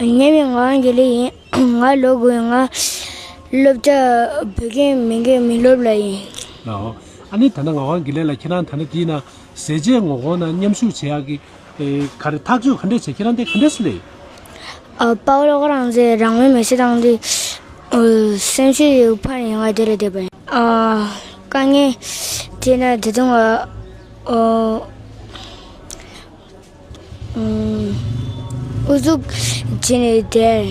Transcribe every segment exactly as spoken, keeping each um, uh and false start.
ངའི་མིང་ངག་དབང་དགེ་ལེགས་ཡིན། ང་ལོ་དགུ་ཡིན། ང་སློབ་གྲྭ་བོད་ཁྱིམ་མེས་རྒྱལ་མི་སློབ་ལ་ཡིན། ཨོ། ཨ་ནི་ད་ནི་ངག་དབང་དགེ་ལེགས་ལགས། ཁྱེད་རང་ད་ནི་དེའི་ནང་ཟས་བཅད་ངོ་རྒོལ་ནང་མཉམ་ཞུགས་བྱེད་ཡག་གི་ཨེ་ག་རེ་ཐག་གཅོད་ག་འདྲས་བྱས། ཁྱེད་རང་དེ་ག་འདྲས་སེ་ལས། ཨ། དཔའ་བོ་བློ་དགའ་རང་བཙན་རང་མོས་མི་ཚེ་བཏང་སྟེ། ཨ། སེམས་ཤུགས་ཡོད་ཕར་ཡོང་བ་དེ་ལས་བསྡད་པ་ཡིན། ཨ། དཀའ་ངལ་དེ་ན་ད་དུང་ཨ། ཨ། ཨུ་ཚུགས་བྱས་ནས་བསྡད།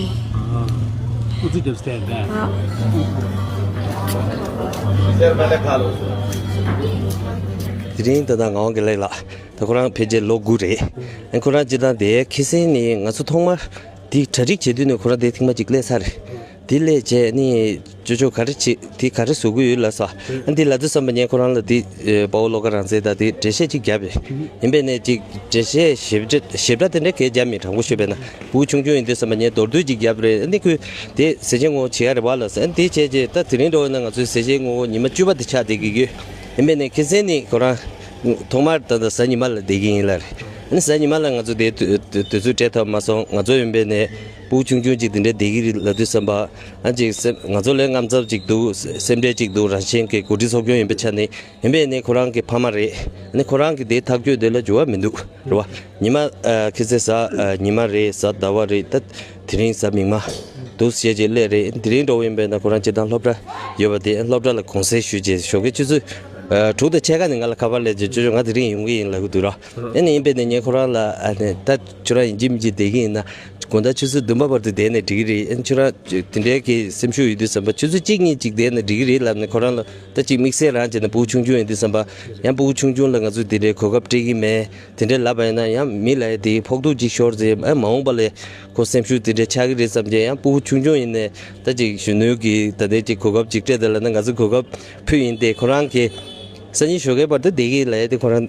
ཨུ་ཚུགས་བརྒྱབ་སྟེ་བསྡད། དེ་རིང་ད་ལྟ་ངག་དབང་དགེ་ལེགས་ལགས། ད་ཁོ་རང་ཕལ་ཆེར་ལོ་དགུ་རེད། ཁོ་རང་སྤྱིར་བཏང་དེ་ཁ་སང་ནས་ང་ཚོ་ཐོག་མར་དེ་གྲ་སྒྲིག་བྱེད་དུས་ནས་ཁོ་རང་དེ་ཐེངས་མ་གཅིག་སླེབས་ཚར་རེད། དེ་སླེབས་རྗེས་ནི་ཅོ་ཅོ་ག་རེ་བྱེད། དེ་ག་རེ་བཟོ་གི་ཡོད་ལབ་ས། ཨ། འདི་ལབ་དུས་ཙམ་པ་ངས་ཁོ་རང་ལ་དེ་ཨེ་དཔའ་བོ་བློ་དགའ་རང་བཙན་དང་དེ་འགྲེལ་བཤད་ཅིག་བརྒྱབ་པས། ཡིན་པས་ནས་ཅིག་འགྲེལ་བཤད་ཞིབ་ཕྲ་ཞིབ་ཕྲ་དེ་འདྲ་གས་བརྒྱབ་མེད། དྲང་པོ་ཤོད་པས་ན་ཕྲུ་གུ་ཆུང་ཆུང་ཡིན་དུས་ཙམ་པ་ངས་མདོར་བསྡུས་ཅིག་བརྒྱབ་རེད། ཨ་ནི་ཁོས་དེ་ཟས་བཅད་ངོ་རྒོལ་བྱེད་ཡ་རེད་བ་ལབ་ས། ཨ་ནི་དེ་བྱས་རྗེས་ད་དེ་རིང་འགྲོ་བས་ན་ང་ཚོའི་ཟས་བཅད་ངོ་རྒོལ་ཉི་མ་བཅུ་པ་དེ་ཆགས་བསྡད་ཀྱི་ཡོད། ཡིན་པས་ནས་ཁ་སང་ནས་ཁོ་རང་ཐོག་མར་ད་ལྟ་གཟའ་ཉི་མ་ལ་བསྡད་ཀྱི་ཡིན་ལབ་རེད། ཨ་ནི་གཟའ་ཉི་མ་ལ་ང་ཚོ་དེ་དུས་དུས་ཚོད་སྤྲད་ཐུབ་མ་སོང་། ང་ཚོ་ཡིན་པས་ནས་ཕྲུ་གུ་ཆུང་ཆུང་ཅིག་དེ་འདྲ་བསྡད་ཀྱི་རེད་ལབ་དུས་ཙམ་པ། ཨ་ཅིག་སེམས་ང་ཚོ་ལས་དངངས་འཚབ་ཅིག་འདུག་སེམས་ཁྲལ་ཅིག་འདུག་རང་བཞིན་གྱི་འགོ་ཁྲིད་ཚོགས་ཆུང་ཡིན་པའི་ཆ་ནས། ཡིན་པས་ནས་ཁོ་རང་གི་ཕ་མ་རེད། ཨ་ནི་ཁོ་རང་གི་དེ་ཐག་གཅོད་དེ་ལ་འགྱུར་བ་མི་འདུག་རེད་བ། ཉི་མ་ཨ་ཁ་སང་གཟའ་ཨ་ཉི་མ་རེད། གཟའ་ཟླ་བ་རེད། ད་དེ་རིང་གཟའ་མིག་དམར་འདུག་བྱས་རྗེས་སླེབས་རེད། དེ་རིང་འགྲོ་བ་ཡིན་པས་ན་ཁོ་རང་སྤྱིར་བཏང་སློབ་གྲྭ་ཡོད་པ་དེ་སློབ་གྲྭ་ལ་དགོང་ཟས་ཞུས་རྗེས་ཞོགས་ཀའི་ཆུ་ཚོད་ཨ་དྲུག་དང་ཕྱེད་ཀ་ནས་ང་ལ་ཁ་པར་སླེབས་རྗེས་ཅོ་ཅོ་ང་དེ་རིང་ཡོང་གི་ཡིན་ལབ་ཀྱི་འདུག་ར། ཨ་ནི་ཡིན་པས་ནས་ངས་ཁོ་རང་ལ་ཨ་ནི་ད་ཁྱོད་རང་ཡིན་གཅིག་མིན་གཅིག་བསྡད་ཀྱི་ཡིན་ན། དགོང་དག་ཆུ་ཚོད་བདུན་པ་བར་དུ་བསྡད་ནས་འགྲིག་གི་རེད། ཨ་ནི་ཁྱོད་རང་དེ་འདྲའི་གི་སེམས་ཤུགས་ཡོད་དུས་ཙམ་པ་ཆུ་ཚོད་གཅིག་གཉིས་ཅིག་བསྡད་ན་འགྲིག་གི་རེད་ལབ་ནས་ཁོ་རང་ལ་ད་ཅིག་དམིགས་བསལ་རང་བྱས་ན་ཕྲུ་གུ་ཆུང་ཆུང་ཡིན་དུས་ཙམ་པ་ཡང་ཕྲུ་གུ་ཆུང་ཆུང་ལ་ང་ཚོས་དེ་འདྲའི་གོ་སྐབས་སྤྲད་ཀྱི་མེད། དེ་འདྲའི་ལབ་པ་ཡིན་ན་ཡང་མི་ལ་ཡ་དེའི་ཕོག་ཐུག་ཅིག་ཤོར་ཚེ་ཨ་མ་འོངས་པ་ལ་ཁོ་སེམས་ཤུགས་དེ་འདྲའི་ཆག་གི་རེད་བསམ་བྱས། ཡང་ཕྲུ་གུ་ཆུང་ཆུང་ཡིན་ནས་ད་ཅིག་གཞོན་ནུ་གི་ད་ལྟའི་ཅིག་གོ་སྐབས་ཅིག་སྤྲད་དེ་ལབ་ན་ང་ཚོ་གོ་སྐབས་ཕུལ་ཡིན་ཏེ། ཁོ་རང་གི་སང་ཉིན་ཞོགས་ཀའི་བར་དུ་བསྡད་ཀྱི་ལབ་ཡ་དེ་ཁོ་རང་ཨ།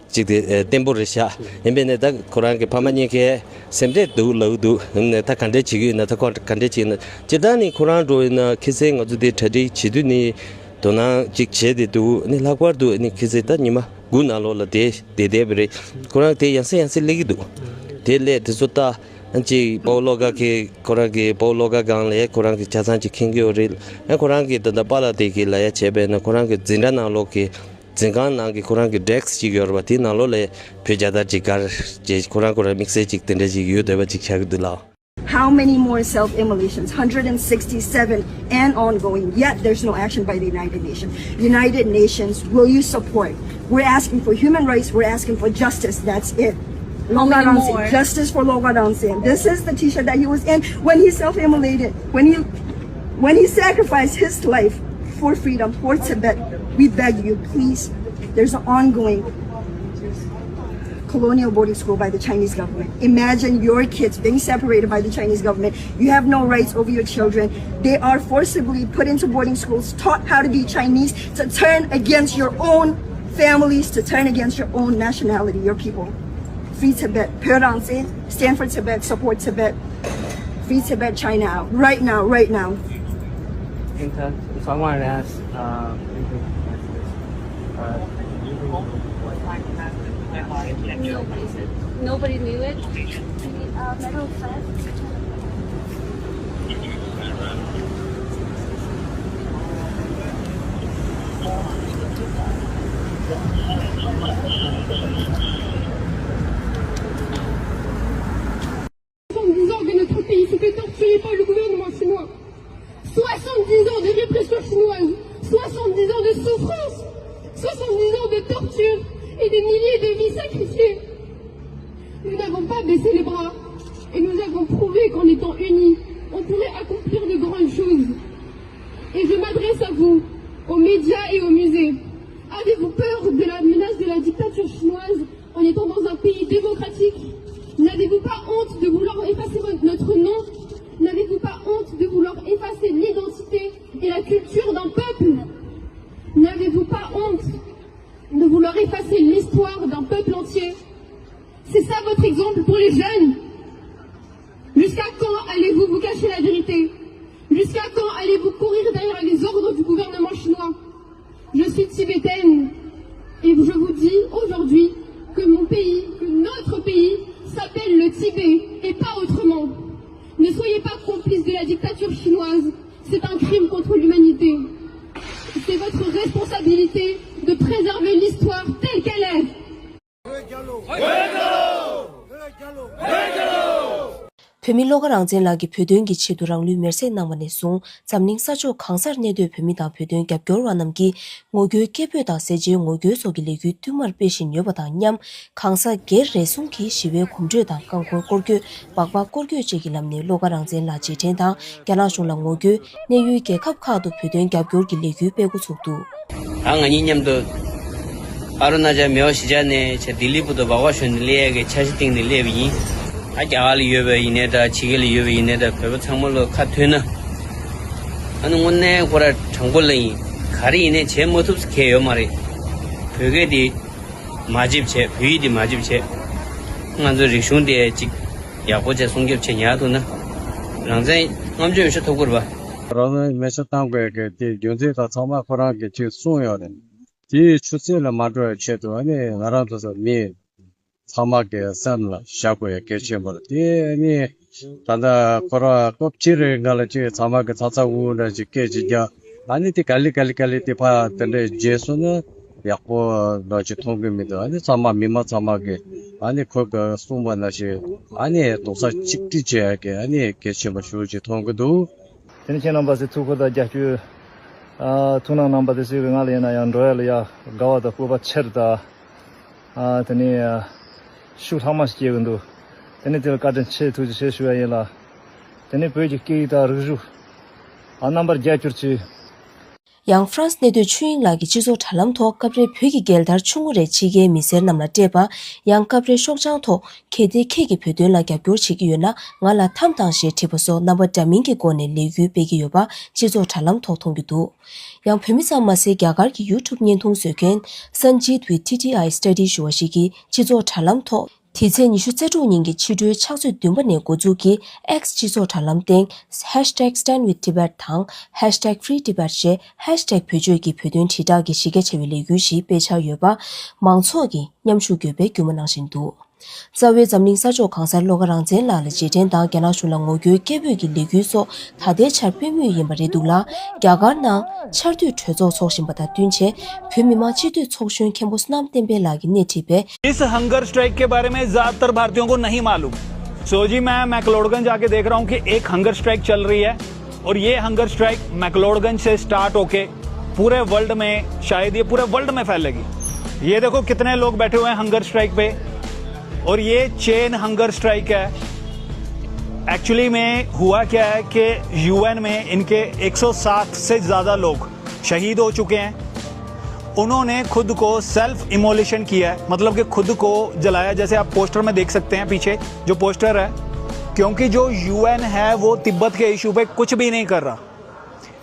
གཅིག་དེ་ཨེ་བརྟན་པོ་རེད་ཤག་ཡིན་པས་ནས་ད་ཁོ་རང་གི་ཕ་མ་གཉིས་ཀས་སེམས་ཁྲལ་འདུག་ལབ་འདུག་ཡིན་ནས་ད་ག་འདྲས་བྱེད་ཀྱི་ཡོད་ན། ད་ཁོ་ག་འདྲས་བྱེད་ན། སྤྱིར་བཏང་ནི་ཁོ་རང་འགྲོ་ཡིན་ན་ཁ་སང་ང་ཚོ་དེ་གྲ་སྒྲིག་བྱེད་དུས་ནི་དོ་སྣང་ཅིག་བྱས་ཏེ་འདུག་ནི་ལྷག་པར་དུ་ནི་ཁ་སང་ད་ཉི་མ་དགུ་ནང་ལོགས་ལ་དེ་དེ་བསྡད་པ་རེད། ཁོ་རང་དེ་ཡང་སེ་ཡང་སེ་སླེབས་ཀྱི་འདུག་དེ་སླེབས་དེ་ཚོ་ད་ཅིག་དཔའ་བོ་བློ་དགའ་གི་ཁོ་རང་གི་དཔའ་བོ་བློ་དགའ་སྒང་ལ་ཁོ་རང་གི་ཆ་ཚང་ཅིག་མཁྱེན་གྱི་ཡོད་རེད། ཡང་ཁོ་རང་གི་ད་ལྟ་པཱ་ལགས་དེ་གི་ལབ་ཡ་བྱས་པས་ན་ཁོ་རང་གི་འཛིན་གྲྭ་ནང་ལོགས་ཀྱི་འཛིན་ཁང་ནང་གི་ཁོ་རང་གི་ཌེསྐ་ཅིག་ཡོད་རེད་པ། དེ་ནང་ལོགས་ལ་བོད་རྒྱལ་དར་ཅིག་སྒར་བྱས་ཁོ་རང་ཁོ་རང་དམིགས་བསལ་ཅིག་དེ་འདྲ་ཅིག་ཡོད་བསྡད་པ་ཅིག་ཆགས་ཀྱི་འདུག་ལགས། How many more self-immolations? Hundred and sixty-seven and ongoing, yet there's no action by the United Nations. United Nations, will you support? We're asking for human rights, we're asking for justice, that's it. How many more? Justice for Loga Ramse. This is the T-shirt that he was in when he self-immolated, when he, when he sacrificed his life for freedom, for Tibet. We beg you, please. There's an ongoing colonial boarding school by the Chinese government. Imagine your kids being separated by the Chinese government. You have no rights over your children. They are forcibly put into boarding schools, taught how to be Chinese, to turn against your own families, to turn against your own nationality, your people. Free Tibet. Phyo Rangtse, stand for Tibet, support Tibet. Free Tibet, China out. Right now, right now. In terms, so I wanted to ask, um, uh, nobody knew it. Uh, matter of fact, soixante-dix ans que notre pays s'est fait torturer par le gouvernement chinois. Soixante-dix ans de répression chinoise, soixante-dix ans de souffrance, soixante-dix ans de torture et des milliers de vies sacrifiées. Nous n'avons pas baissé les bras et nous avons prouvé qu'en étant unis, on pourrait accomplir de grandes choses. Et je m'adresse à vous, aux médias et aux musées. Avez-vous peur de la menace de la dictature chinoise en étant dans un pays démocratique ? N'avez-vous pas honte de vouloir effacer votre, notre nom ? N'avez-vous pas honte de vouloir effacer l'identité et la culture d'un peuple ? N'avez-vous pas honte de vouloir effacer l'histoire d'un peuple entier ? C'est ça votre exemple pour les jeunes ? Jusqu'à quand allez-vous vous cacher la vérité ? Jusqu'à quand allez-vous courir derrière les ordres du gouvernement chinois ? Je suis tibétaine et je vous dis aujourd'hui que mon pays, que notre pays s'appelle le Tibet et pas Autrement, ne soyez pas complices de la dictature chinoise. C'est un crime contre l'humanité. C'est votre responsabilité de préserver l'histoire telle qu'elle est. བོད་མི་བློ་དགའ་རང་བཙན་ལགས་ཀྱིས་བོད་དོན་གྱི་ཆེད་དུ་རང་ལུས་མེར་སྲེག་གནང་བ་ནས་བཟུང་འཛམ་གླིང་ས་ཕྱོགས་གང་སར་གནས་སྡོད་བོད་མི་དང་བོད་དོན་རྒྱབ་སྐྱོར་བ་རྣམས་ཀྱིས་ངོ་རྒོལ་སྐད་འབོད་དང་ཟས་བཅད་ངོ་རྒོལ་སོགས་ཀྱི་ལས་འགུལ་བསྟུད་མར་སྤེལ་བཞིན་ཡོད་པ་དང་མཉམ། གང་ས་སྒེར་རེ་ཟུང་གིས་ཞི་བའི་གོམ་བགྲོད་དང་རྐང་འཁོར་སྐོར་སྐྱོད། སྦག་སྦག་སྐོར་སྐྱོད་བཅས་ཀྱི་ལམ་ནས་བློ་དགའ་རང་བཙན་ལ་རྗེས་དྲན་དང་རྒྱ་ནག་གཞུང་ལ་ངོ་རྒོལ། གནས་ཡུལ་རྒྱལ་ཁབ་ཁག་ཏུ་བོད་དོན་རྒྱབ་སྐྱོར་གྱི་ལས་འགུལ་སྤེལ་འགོ་ཚུགས་འདུག། ད་ང་གཉིས་མཉམ་དུ་ཨ་རུ་ན་ཅལ་མེའོ་གཞིས་ཆགས་ནས་བྱས་ལྡི་ལི་བར་དུ་སྦག་སྦག་ཞོན་ནས་སླེབས་ཡས་ཀྱི་འཆར་གཞི་བཏིང་ནས་སླེབས་པ་ཡིན། ཨ་རྒྱ་གར་ལ་ཡོད་པ་ཡིན་ནའི་འདྲ། ཕྱི་རྒྱལ་ལ་ཡོད་པ་ཡིན་ནའི་འདྲ། བོད་པ་ཚང་མ་ལ་ཁ་མཐུན་ན། ཨ་ནི་དངོས་གནས་ཁོ་ར་དྲང་པོ་ལ་ཡིན། ག་རེ་ཡིན་ནའི་བྱེད་མ་ཐུབ་ས་གང་ཡང་ཡོད་མ་རེད། བོད་སྐད་དེ་མ་བརྗེད་བྱས། བོད་ཡིག་དེ་མ་བརྗེད་བྱས། ང་ཚོའི་རིག་གཞུང་དེ་ཅིག་ཡག་པོ་བྱས་སྲུང་སྐྱོབ་བྱས་ཉར་ཐུབ་ན། རང་བཙན་རྔམ་བརྗོད་ཡོད་ཤོས་ཐོབ་ཀྱི་རེད་པ། རང་བཙན་མེ་སྲེག་གཏང་དགོས་ཀྱི་དེ་རྒྱུ་མཚན་དང་ཚང་མ་ཁོ་རང་གིས་ཅིག་གསུངས་ཡོད་རེད། དེའི་ཆུ་ཚད་ལ་མ་འགྲོ་བའི་ཆེད་དུ་ཨ་ནི་ང་རང་ཚོ་ཚོ་མི་ཚང་མ་གི་སེམས་ལ་བཞག་དགོས་ཡ་གལ་ཆེན་པོ་རེད། དེ་ནི་ད་ལྟ་ཁོ་རང་སྐབས་གཅིག་རེ་སྔ་ལ་ཅིག་ཚང་མ་གི་ཚ་ཚ་འུར་འུར་འདྲ་ཅིག་སྐད་ཅིག་རྒྱག། ཨ་ནི་དེ་ག་ལེ་ག་ལེ་ག་ལེ་དེ་ཕར་དེ་འདྲ་བརྗེད་སོང་ན་ཡག་པོ་འདྲ་ཅིག་མཐོང་གི་མི་འདུག། ཨ་ནི་ཚང་མ་མི་མང་ཚང་མ་གི་ཨ་ནི་ཁོ་གི་གསུངས་པ་ནང་བཞིན་ཨ་ནི་རྡོག་རྩ་གཅིག་སྒྲིལ་བྱེད་ཡ་གི་ཨ་ནི་གལ་ཆེན་པོ་ཞེ་པོ་ཅིག་མཐོང་གི་འདུག། དེ་ནི་ཁྱེད་རྣམ་པ་ཚོའི་ཐུགས་ཁུར་དང་རྒྱབ་སྐྱོར། ཨ་ཐུགས་སྣང་གནང་བ་དེ་ཚོའི་ངང་ལ་ཡིན་ན་ཡང་འགྲོ་ཡ་ལ་ཡ་དགའ་བ་དང་སྤོབས་པ་ཆེ་རུ་དང་། ཨ་དེ་ནས་ཨ་ཤུགས་ལྷག་མ་ཞིག་སྐྱེ་གི་འདུག། དེ་ནས་དེ་ལ་བཀའ་དྲིན་ཆེ་ཐུགས་རྗེ་ཆེ་ཞུ་བ་ཡིན་ལ། དེ་ནས་བོད་ཀྱི་སྐད་ཡིག་དང་རིག་གཞུང་ཨ་རྣམ་པར་རྒྱལ་གྱུར་ཅིག། ཡང་ཧྥ་རན་སི་གནས་སྡོད་ཆོས་དབྱིངས་ལགས་ཀྱིས་སྤྱི་ཚོགས་དྲ་ལམ་ཐོག་སྐབས་རེ་བོད་ཀྱི་རྒྱལ་དར་ཆུང་ངུ་རེ་ཕྱི་རྒྱལ་མི་སེར་རྣམས་ལ་སྤྲད་པ། ཡང་སྐབས་རེ་ཤོག་བྱང་ཐོག་གལ་ཏེ་ཁྱེད་ཀྱིས་བོད་དོན་ལ་རྒྱབ་སྐྱོར་བྱེད་ཀྱི་ཡོད་ན་ང་ལ་འཐམ་དང་ཞེས་བྲིས་པ་སོགས་རྣམ་པ་འདྲ་མིན་གྱི་སྒོ་ནས་ལས་འགུལ་སྤེལ་གྱི་ཡོད་པ་སྤྱི་ཚོགས་དྲ་ལམ་ཐོག་མཐོང་རྒྱུ་འདུག། ཡང་བོད་མི་ཙམ་མ་ཟད་རྒྱ་གར་གྱི་ཡུ་ཊུབ་བརྙན་ཐུང་བཟོ་མཁན་Sanjeev with T T I Study ཞུ་བ་ཞིག་གིས་སྤྱི་ཚོགས་དྲ་ལམ་ཐོག་དེ་ཚེས་ཉི་ཤུ་རྩ་དྲུག་ཉིན་གྱི་ཕྱི་དྲོའི་ཕྱག་ཚོད་བདུན་པ་ནས་འགོ་འཛུགས་ཀྱིས་X སྤྱི་ཚོགས་དྲ་ལམ་སྟེང་Hashtag Stand with Tibet དང་Hashtag Free Tibet ཞེས་ཧེཤ་ཊེག་བེད་སྤྱོད་ཀྱིས་བོད་དོན་དྲིལ་བསྒྲགས་ཀྱི་གཞི་རྒྱ་ཆེ་བའི་ལས་འགུལ་ཞིག་སྤེལ་འཆར་ཡོད་པ་མང་ཚོགས་ཀྱིས་མཉམ་ཞུགས་དགོས་པའི་སྐུལ་མ་གནང་བཞིན་འདུག། རྩ་བའི་འཛམ་གླིང་ས་ཕྱོགས་གང་སར་བློ་དགའ་རང་བཙན་ལགས་ལ་རྗེས་དྲན་དང་རྒྱ་ནག་གཞུང་ལ་ངོ་རྒོལ་སྐད་འབོད་ཀྱི་ལས་འགུལ་སོགས་ད་ལྟའི་ཆར་སྤེལ་མུས་ཡིན་པ་རེད་འདུག་ལ། རྒྱ་གར་ནང་ཆར་དུས་གྲོས་ཚོགས་འཚོགས་བཞིན་པ་དང་བསྟུན་བྱས་བོད་མི་མང་སྤྱི་འཐུས་ཚོགས་གཞོན་མཁན་པོ་བསོད་ནམས་བསྟན་འཕེལ་ལགས་ཀྱིས་སྣེ་ཁྲིད་པའི इस hunger strike के बारे में ज्यादातर भारतीयों को नहीं मालूम। सो जी, मैं मैक्लोडगंज आके देख रहा हूँ कि एक हंगर स्ट्राइक चल रही है और ये हंगर स्ट्राइक मैक्लोडगंज से स्टार्ट होके पूरे वर्ल्ड में, शायद ये पूरे वर्ल्ड में फैलेगी। ये देखो कितने लोग बैठे हुए हैं हंगर स्ट्राइक पे, और ये चेन हंगर स्ट्राइक है। एक्चुअली में हुआ क्या है कि यूएन में इनके एक सौ साठ से ज्यादा लोग शहीद हो चुके हैं। उन्होंने खुद को सेल्फ इमोलेशन किया है, मतलब कि खुद को जलाया, जैसे आप पोस्टर में देख सकते हैं पीछे जो पोस्टर है, क्योंकि जो यूएन है वो तिब्बत के इशू पे कुछ भी नहीं कर रहा।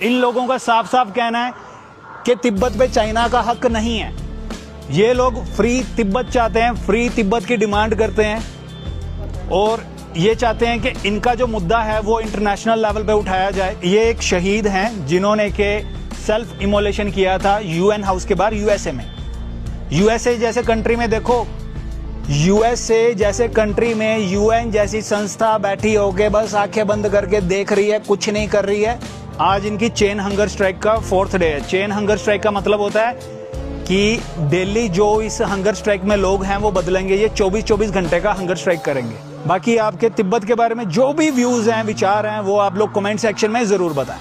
इन लोगों का साफ साफ कहना है कि तिब्बत पे चाइना का हक नहीं है। ये लोग फ्री तिब्बत चाहते हैं, फ्री तिब्बत की डिमांड करते हैं और ये चाहते हैं कि इनका जो मुद्दा है वो इंटरनेशनल लेवल पे उठाया जाए। ये एक शहीद हैं जिन्होंने के सेल्फ इमोलेशन किया था यूएन हाउस के बाहर यूएसए में। यूएसए जैसे कंट्री में देखो, यूएसए जैसे कंट्री में यूएन जैसी संस्था बैठी होके बस आंखें बंद करके देख रही है, कुछ नहीं कर रही है। आज इनकी चेन हंगर स्ट्राइक का फोर्थ डे है। चेन हंगर स्ट्राइक का मतलब होता है कि डेली जो इस हंगर स्ट्राइक में लोग हैं वो बदलेंगे। ये चौबीस चौबीस घंटे का हंगर स्ट्राइक करेंगे। बाकी आपके तिब्बत के बारे में जो भी व्यूज हैं, विचार हैं, वो आप लोग कमेंट सेक्शन में जरूर बताएं।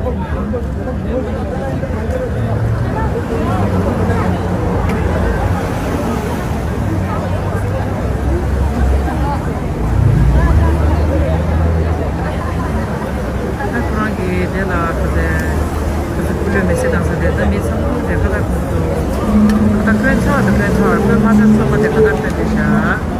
ད་ཁོ་རང་གིས་དེ་ལ་ཁ་ཟས་ཁ་ཟས་སྐུ་ལུས་མེ་བསྲེགས་བཏང་ས་དེ། ད་མི་ཚང་མ་དེ་ཁ་ལག་གོན་འདུག་ཁ་ལག་གོན་ཆོག་དང་གོན་ཆོག་གོན་མ་ཆོག་ཚང་མ་དེ་ཁ་ལག་གོན་བསྡད་ཤག་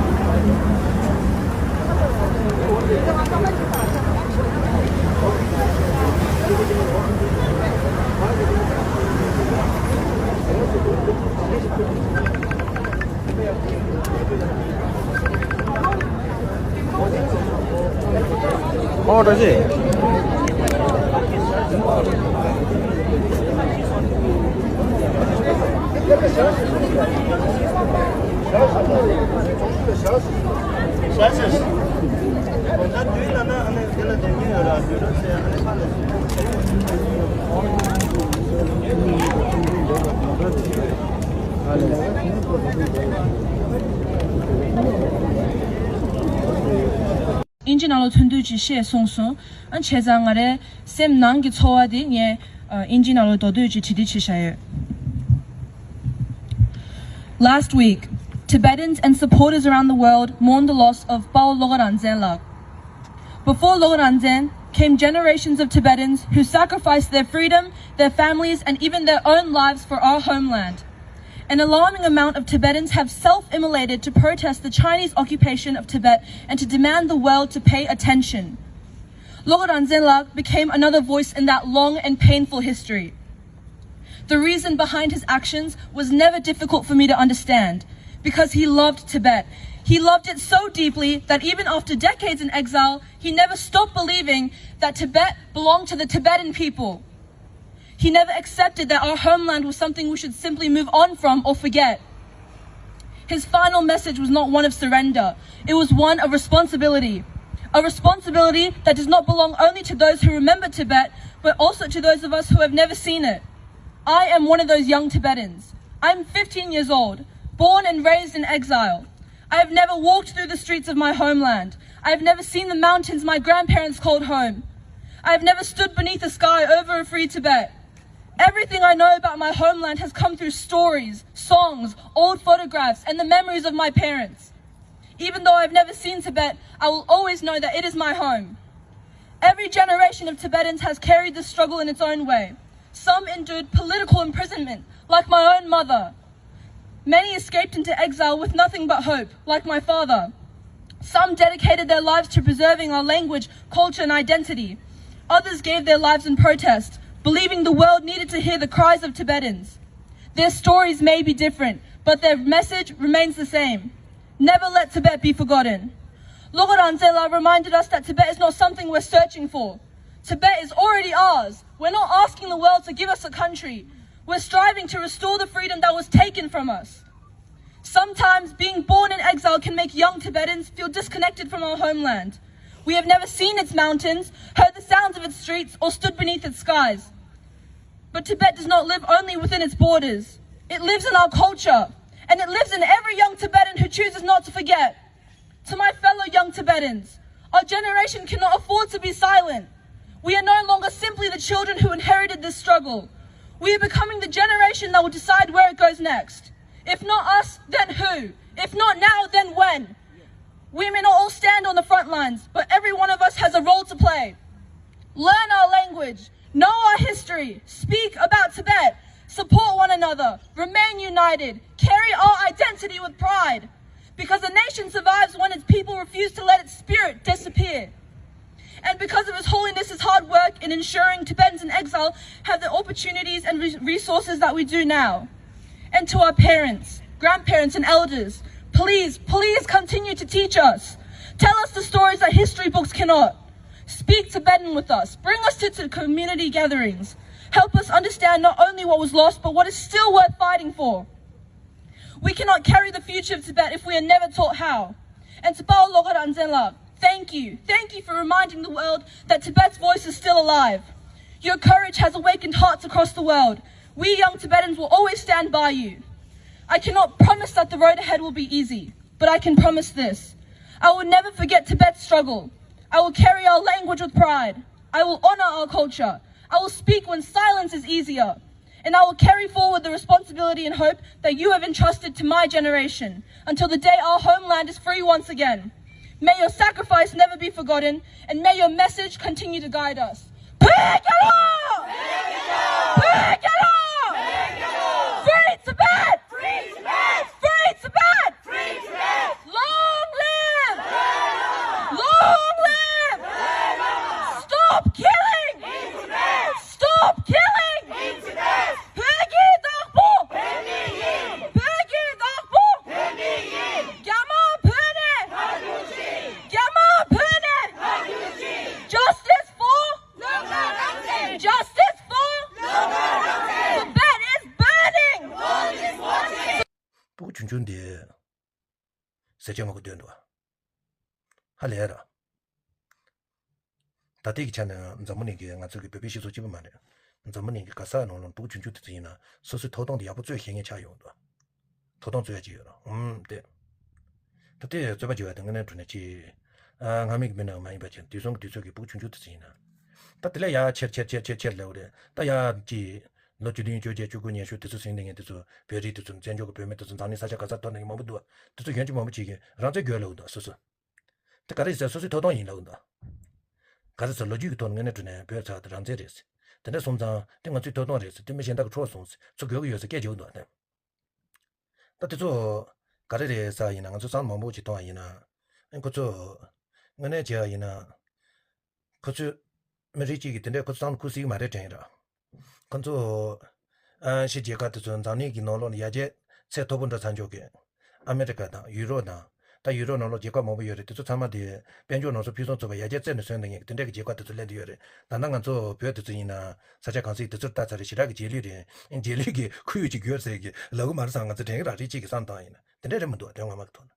ཨོ་ཀྲོ་ཞི། ཨིན་ཇི་ནང་ལོགས་ཐོན་དུས་ཅིག་བཤད་གསུངས་སོང་། ཨ་བྱས་ཙང་ང་རའི་སེམས་ནང་གི་ཚོར་བ་དེ་ངས་ཨ་ཨིན་ཇི་ནང་ལོགས་མདོར་བསྡུས་ཅིག་བྲིས་ཏེ་བྱས་བཞག་ཡོད། Last week, Tibetans and supporters around the world mourned the loss of Pawo Loga Ranzen Lak. Before Loga Ranzen came generations of Tibetans who sacrificed their freedom, their families, and even their own lives for our homeland. An alarming amount of Tibetans have self-immolated to protest the Chinese occupation of Tibet and to demand the world to pay attention. Loga Ranzen Lak became another voice in that long and painful history. The reason behind his actions was never difficult for me to understand, because he loved Tibet. He loved it so deeply that even after decades in exile, he never stopped believing that Tibet belonged to the Tibetan people. He never accepted that our homeland was something we should simply move on from or forget. His final message was not one of surrender. It was one of responsibility. A responsibility that does not belong only to those who remember Tibet, but also to those of us who have never seen it. I am one of those young Tibetans. I'm fifteen years old, born and raised in exile. I have never walked through the streets of my homeland. I have never seen the mountains my grandparents called home. I have never stood beneath the sky over a free Tibet. Everything I know about my homeland has come through stories, songs, old photographs, and the memories of my parents. Even though I've never seen Tibet, I will always know that it is my home. Every generation of Tibetans has carried this struggle in its own way. Some endured political imprisonment, like my own mother. Many escaped into exile with nothing but hope, like my father. Some dedicated their lives to preserving our language, culture, and identity. Others gave their lives in protest, believing the world needed to hear the cries of Tibetans. Their stories may be different, but their message remains the same. Never let Tibet be forgotten. Loga Ranzen Lak reminded us that Tibet is not something we're searching for. Tibet is already ours. We're not asking the world to give us a country. We're striving to restore the freedom that was taken from us. Sometimes being born in exile can make young Tibetans feel disconnected from our homeland. We have never seen its mountains, heard the sounds of its streets, or stood beneath its skies. But Tibet does not live only within its borders. It lives in our culture, and it lives in every young Tibetan who chooses not to forget. To my fellow young Tibetans, our generation cannot afford to be silent. We are no longer simply the children who inherited this struggle. We are becoming the generation that will decide where it goes next. If not us, then who? If not now, then when? We may not all stand on the front lines, but every one of us has a role to play. Learn our language, know our history, speak about Tibet, support one another, remain united, carry our identity with pride. Because a nation survives when its people refuse to let its spirit disappear. And because of His Holiness's hard work in ensuring Tibetans in exile have the opportunities and re- resources that we do now. And to our parents, grandparents, and elders, please, please continue to teach us. Tell us the stories that history books cannot. Speak Tibetan with us. Bring us to, to community gatherings. Help us understand not only what was lost, but what is still worth fighting for. We cannot carry the future of Tibet if we are never taught how. And to Pawo Loga Ranzen Lak, thank you. Thank you for reminding the world that Tibet's voice is still alive. Your courage has awakened hearts across the world. We young Tibetans will always stand by you. I cannot promise that the road ahead will be easy, but I can promise this. I will never forget Tibet's struggle. I will carry our language with pride. I will honor our culture. I will speak when silence is easier, and I will carry forward the responsibility and hope that you have entrusted to my generation until the day our homeland is free once again. May your sacrifice never be forgotten, and may your message continue to guide us. Pekero! Pekero! Free Tibet! Free Tibet! Free Tibet! Free Tibet! Long live! Long live! Stop killing! Stop killing! བོད་ཀྱི་བདག་པོ། བོད་ཀྱི་བདག་པོ། རྒྱ་དམར་བོད་ནས། རྒྱ་དམར་བོད་ནས། Justice for Justice for Tibet is burning! སྤུ་གུ་ཆུང་ཆུང་འདི་ཟས་བཅད་མ་དགོས་འདོད་འདུག་ཧ་ལས་ར། ད་ལྟའི་གི་ཆ་ནས་འཛམ་བུ་གླིང་གི་ང་ཚོ་གི་བོད་པའི་སྤྱི་ཚོགས་གཅིག་པུ་མ་རེད། འཛམ་བུ་གླིང་གི་ག་ས་ནང་ལ་སྤུ་གུ་ཆུང་ཆུང་དེ་ཚོ་ཡིན་ན་སོ་སོའི་ཐོབ་ཐང་དེ་ཡག་པོ་རྩོད་ཤེས་མཁན་ཆགས་ཡོང་འདུག་ཐོབ་ཐང་རྩོད་ཡ་ཅིག་ཡོད་ར། ཨུམ་དེ། ད་ལྟའི་རྩོད་པ་བྱེད་པ་དེ་དངོས་གནས་དྲང་གནས་ཅིག་ཨ། སྔ་མའི་གི་མི་ནང་མ་ཡིན་པ་ཅིག་དུས་གསུམ་གྱི་དུས་ཚོད་ཀྱི་སྤུ་གུ་ཆུང་ཆུང་དེ་ཚོ་ཡིན་ན། ད་དེ་ལས་ཡར་ཆེར་ཆེར་ཆེར་ཆེར་ཆེར་སླེབས་པ་རེད། ད་ཡར་ཅིག་ལོ་བཅུ་བདུན་བཅོ་བརྒྱད་བཅུ་དགུ་ཉི་ཤུ་དེ་ཚོ་ཟིན་བསྡད་མཁན་དེ་ཚོ་བོད་རིགས་དེ་ཚོ་བཙན་བྱོལ་གྱི་བོད་མི་དེ་ཚོ་འཛམ་གླིང་ས་ཆ་ག་སར་ཐོར་ནས་མང་པོ་འདུག་དེ་ཚོ་གཞོན་སྐྱེས་མང་པོ་ཅིག་གིས་རང་བཙན་དགོས་ལབ་འདུག་སོ་སོ། དེ་ག་རེ་ཟེར། སོ་སོའི་ཐོབ་ཐང་ཡིན་ལབ་འདུག་ག་རེ་ཟེར། ལོ་རྒྱུས་ཀྱི་ཐོག་ནས་དངོས་གནས་དྲང་གནས་བོད་ཚོ་དེ་རང་བཙན་རེད་ཟེར། དེ་འདྲ་སོང་ཙང་དེ་ང་ཚོའི་ཐོབ་ཐང་རེད་ཟེར། དེ་མི་གཞན་དག་གིས་འཕྲོག་སོང་ཟེར། ཚུར་དགོས་ཀྱི་ཡོད་ཟེར་སྐད་རྒྱག་འདུག་དེ། ད་དེ་ཚོ་ག་རེ་རེད་ཟེར་ཡིན་ན། ང་ཚོ་བསམ་བློ་མང་པོ་ཅིག་གཏོང་བ་ཡིན་ན། ཨ། ཁོ་ཚོ་དངོས་གནས་བྱས་པ་ཡིན་ན། ཁོ་ཚོས་མི་རིགས་གཅིག་གིས་དེ་འདྲའི་ཁོ་ཚོ་བསམ་བློ་འཁོར་སྲིད་ཀྱི་མ་རེད་དྲན་ར། ཁོ་ཚོ་ཨ་ཕྱི་རྒྱལ་ཁབ་དེ་ཚོ་འཛམ་གླིང་གི་ནང་ལོགས་ནས་ཡར་རྒྱས་ཚད་མཐོ་པོ་འགྲོ་ཚར་འཇོག་གི། ཨ་མེ་རི་ཀ་དང་ཡུ་རོབ་དང་། ད་ཡུ་རོབ་ནང་ལོགས་རྒྱལ་ཁབ་མང་པོ་ཡོད་རེད། དེ་ཚོ་ཚང་མ་དེ་དཔལ་འབྱོར་ནང་སོགས་ཕུན་སུམ་ཚོགས་པ་ཡར་རྒྱས་རྩེ་ནས་སོན་བསྡད་མཁན་དེ་འདྲ་གི་རྒྱལ་ཁབ་དེ་ཚོ་སླེབས་བསྡད་ཡོད་རེད། ད་ལྟ་ང་ཚོ་བོད་དེ་ཚོ་ཡིན་ན་ས་ཆ་གང་སའི་དེ་ཚོར་ལྟ་ཚར་རེད། ཞེ་དྲག་གི་རྗེས་ལུས་རེད། རྗེས་ལུས་ཀྱི་ཁོར་ཡུག་ཅིག་ཡོད་ཟེར་གི་ལབ་གི་མ་རེད་བསམ། ང་ཚོ་དྲན་གི་ར། རེད། གཅིག་གི་བསམ་སྟངས་ཡིན་ན་དེ་འདྲ་རེད་མི་འདུག་དོན་ངོ་མ་གི་ཐོག་ནས།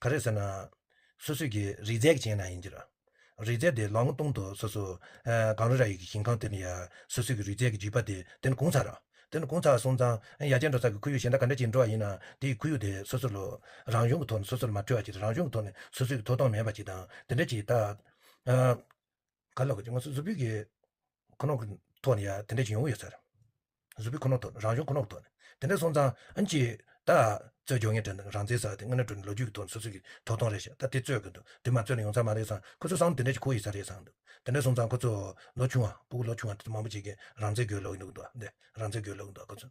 ག་རེ་ཟེར་ན། སོ་སོའི་གི་རིག་རྩལ་གྱི་ཆ་ནས་ཡིན་གྱི་ར། རིག་རྩལ་དེ་ལམ་སྟོང་དུ་སོ་སོ། ཨ། གངས་རི་ར་ཡི་གི་ཞིང་ཁམས་དེ་ནས་ཡ་སོ་སོའི་གི་རིག་རྩལ་གྱི་རྒྱུད་པ་དེ་དེ་ནས་གོང་ཚར་ར། དེ་ནས་གོང་ཚར་སོང་ཙང་ཡར་རྒྱས་འགྲོ་ས་གི་ཁོར་ཡུག་གཞན་དག་ག་འདྲ་ཅིག་འགྲོ་བ་ཡིན་ན། དེའི་ཁོར་ཡུག་དེ་སོ་སོ་ལ་རང་བྱུང་གི་ཐོག་ནས་སོ་སོ་ལ་མ་འཕྲོད་པ་ཅིག་དང་། རང་བྱུང་གི་ཐོག་ནས་སོ་སོའི་གི་ཐོབ་ཐང་མེད་པ་ཅིག་དང་། དེ་འདྲ་ཅིག་ད། ཨ། ག་ལབ་དགོས་ཀྱི། ང་ཚོ་གཟུགས་པོའི་གི་ཁོ་ནོ་གི་ཐོག་ནས་ཡ་དེ་འདྲ་ཅིག་ཡོང་གི་ཡོད་ས་རེད། གཟུགས་པོའི་ཁོ་ནོ་ཐོག་ནས། རང་བྱུང་ཁོ་ནོ་གི་ཐོག་ནས། དེ་འདྲ་སོང་ཙང་ཨ་ནི་ཅིག་ད་རྩོད་རྒྱག་མཁན་དེ་འདྲ་རང་བཙན་ཟེར་བ་དེ་དངོས་གནས་དྲང་གནས་ལོ་རྒྱུས་ཀྱི་ཐོག་ནས་སོ་སོ་གི་ཐོབ་ཐང་རེད་ཤག་ད་དེ་རྩོད་གི་འདུག་དེ་མ་རྩོད་ན་ཡོང་ས་མ་རེད་བསམ། ཁོ་ཚོ་བསམ་བློ་དེ་འདྲ་ཅིག་འཁོར་ཡོད་ས་རེད་བསམ་འདུག་དེ་འདྲ་སོང་ཙང་ཁོ་ཚོ་ལོ་ཆུང་བ། སྤུ་གུ་ལོ་ཆུང་བ་དེ་ཚོ་མང་པོ་ཅིག་གིས་རང་བཙན་དགོས་ལབ་ཀྱི་འདུག་འདི་རང་བཙན་དགོས་ལབ་ཀྱི་འདུག་ཁོ་ཚོ།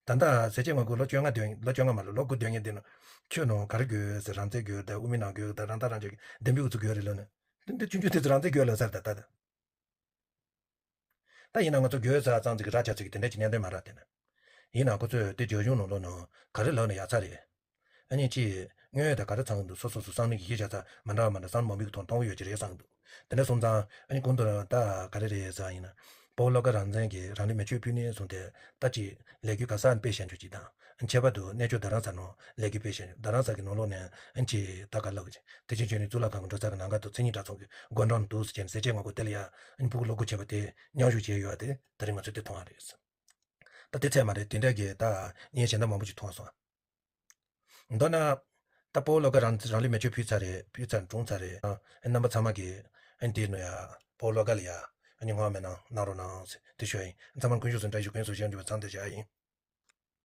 ད་ལྟ་ཟས་བཅད་མ་དགོས། ལོ་བཅོ་ལྔ་སྡོད། ལོ་བཅོ་ལྔ་མ་རེད། ལོ་དགུ་སྡོད་མཁན་དེ་ནི་ཁྱོད་ནང་ག་རེ་དགོས་ཟེར། རང་བཙན་དགོས། ད་དབུ་མའི་ལམ་དགོས། ད་རང་ཐག་རང་གཅོད་ཀྱི་འདེམས་སྤྱོད་ཚོ་དགོས་རེད་ལབ་ནས། དེ་འདྲ་ཆུང་ཆུང་དེ་ཚོ་རང་བཙན་དགོས་ལབ་ས་རེད་ད་ལྟ་དེ། ད་ཡིན་ན་ང་ཚོ་དགོས་ས་ཙང་ཙིག་གི་ར་ཆ་ཙིག་གི་དེ་འདྲ་ཅིག་གནད་དོན་མ་རེད་དེ་ནི། ཡིན་ནའང་ཁོ་ཚོས་དེ་རྒྱ་གཞུང་ནང་ལོགས་ནང་ག་རེ་ལབ་ན་ཡག་ས་རེད། ཨ་ནི་ཅིག་དངོས་ཡོད་དང་ག་རེ་ཚང་གི་འདུག་སོ་སོ་སོ་བསམ་བློ་གི་ཤེས་བྱ་ཚ་མ་འདྲ་བ་མ་འདྲ་བསམ་མང་པོའི་གི་ཐོག་གཏོང་གི་ཡོད་ཀྱི་རེད་བསམ་གི་འདུག་དེ་འདྲ་སོང་ཙང་ཨ་ནི་གོང་དུ་ད་ག་རེ་རེད་ཟེར་ཡིན་ན། སྤོ་བོ་བློ་དགའ་རང་བཙན་གྱིས་རང་ལུས་མེ་མཆོད་ཕུལ་ནས་བཟུང་སྟེ་ད་ཅིག་ལས་འགུལ་ག་ས་སྤེལ་བཞག་རྒྱུ་ཅིག་དང་། ཁྱད་པར་དུ་གནས་མཆོག་རྡ་རམ་ས་ནང་ལས་འགུལ་སྤེལ་བཞག་རྒྱུ། རྡ་རམ་ས་གི་ནང་ལོགས་ནས་ཨ་ནི་ཅིག་ད་ག་ལབ་གི་ཅིག་དེ་བཞིན་ཆོས་གླིང་གཙུག་ལག་ཁང་གི་འགྲོ་ས་གི་ནང་ཁ་ཐུག་མཚན་ཉིད་གྲྭ་ཚང་གི་སྒོ་འགྲམ་འདུག་ཟེར་བྱས་ནས་ཟས་བཅད་མ་དགོས་དེ་ལ་ཡ་ཨ་ནི་སྤུ་གུ་ལོ་དགུ་བྱས་པ་དེ་མཉམ་ཞུགས་བྱས་ཡོད་པ་དེ་ད་རིང་ང་ཚོས་དེ་མཐོང་བ་རེད། ད་དེ་ཚད་མ་རེད། དེ་འདྲ་གི་ད་བརྙན་གཞན་དག་མང་པོ་ཞིག་མཐོང་སོང་། མདོར་ན། ད་སྤོ་བོ་བློ་དགའ་རང་རང་ལུས་མེ་མཆོད་ཕུལ་ཚར་རེད། ཕུལ་ཚར་གྲོངས་ཚར་རེད། ཨ། རྣམ་པ་ཚང་མ་གིས་ཨ་ནི་དེ་ནས་ཡ་སྤོ་བོ་བློ་དགའ་ལ་ཡ་ཨ་ནི་བསྔོ་བ་སྨོན་ལམ་གནང་རོགས་གནང་ཟེར་དེ་ཞུ་ཡ་ཡིན། ཚང་མར་དཀོན་མཆོག་གསུམ་བཀྲ་ཤིས་ཤོག། ཀུན་སློང་བཟང་པོ་ཞིག་འཚམས་འདིར་བཞག་ཡིན།